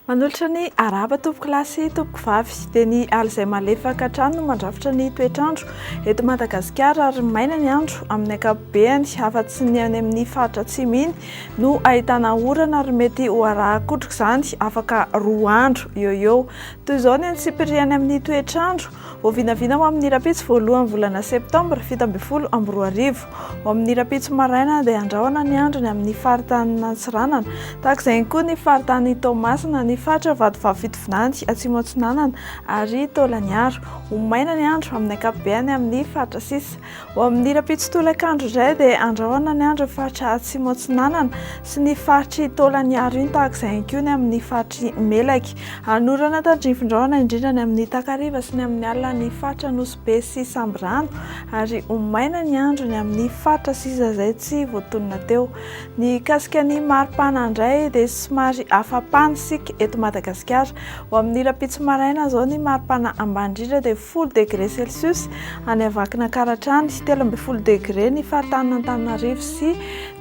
Manolotra ny arahaba tompoko lahy sy tompoko vavy dia ny ala izay malefaka hatrany no mandrafitra ny toetr'andro eto Madagasikara ary maina ny andro amin'ny ankapobeny afa-tsy ny any amin'ny faritra atsimo iny no ahitana orana ary mety ho arahan-kotroka izany afaka roa andro eo eo. Toy izao ny antsipiriany amin'ny toetr'andro Vao vinavina ho amin'ny rahampitso voalohan'ny volana septambra 2017. Ho amin'ny rahampitso maraina dia andrahona ny androny amin'ny faritanin'Antsiranana. Tahaka izay ihany koa ny faritanin'i Toamasina, ny faritra Vatovavy Fitovinany, Atsimo Atsinanana ary Taolagnaro. Ho maina ny andro amin'ny ankapobeny amin'ny faritra sisa. Ho amin'ny rahampitso tolakandro indray dia andrahona ny andro ny faritra Atsimo Atsinanana sy ny faritr'i Taolagnaro iny tahaka izay ihany koa ny amin'ny faritr'i Melaky. Hanorana tandrifindrahona indrindra ny amin'ny takariva sy ny amin'ny alina ny faritra Nosy Be sy Sambirano ary ho maina ny andro ny amin'ny faritra sisa izay tsy voatonona teo. Ny mikasika ny maripana indray dia somary afa-pana isika eto Madagasikara. Ho amin'ny rahampitso maraina izao ny maripana ambany indrindra dia folo degre celsius any Vakinankaratra any, 13 degre ny faritanin'Antananarivo sy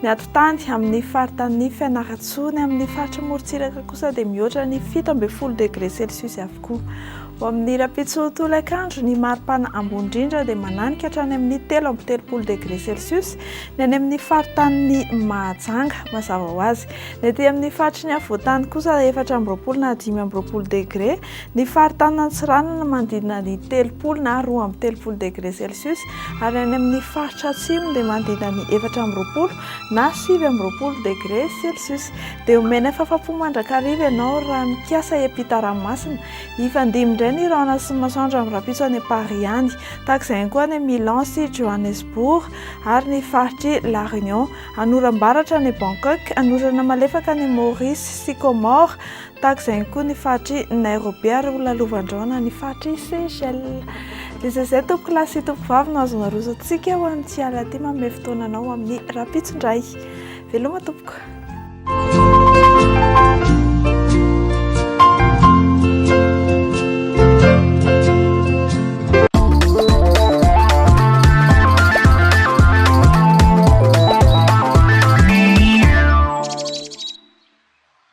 ny atitany amin'ny faritanin'i Fianarantsoa, ny amin'ny faritry morontsiraka kosa dia mihoatra ny 17 degre celsius avokoa. Ho amin'ny rahampitso tolakandro, ny maripana ambony indrindra dia mananika hatrany amin'ny 33 degre celsius ny any amin'ny faritanin'i Mahajanga, mazava ho azy. Ny aty amin'ny faritry ny afovoantany kosa 24 na 25 degre, Ny faritanin'Antsiranana manodidina ny 30 na 32 degre celsius ary any amin'ny faritra atsimo dia manodidina ny 24 na 29 degre celsius. Dia omena fafapo mandrakariva ianao raha mikasa hiampita ranomasina. Hifandimby indray ny rahona sy ny masoandro amin'ny rahampitso any Paris any. Tahaka izay ihany koa any Milan sy Johannesburg ary ny faritr'i La Réunion. Hanoram-baratra any Bangkok, hanorana malefaka any Maurice sy Comores, Tahaka izay ihany koa ny faritr'i Nairobi ary ho lalovan-drahona ny faritr'i Seychelles. Dia izay izay tompoko lahy sy tompoko vavy no azo naroso antsika ho an'ity alina ity manome fotoana anao amin'ny rahampitso indray. Veloma tompoko.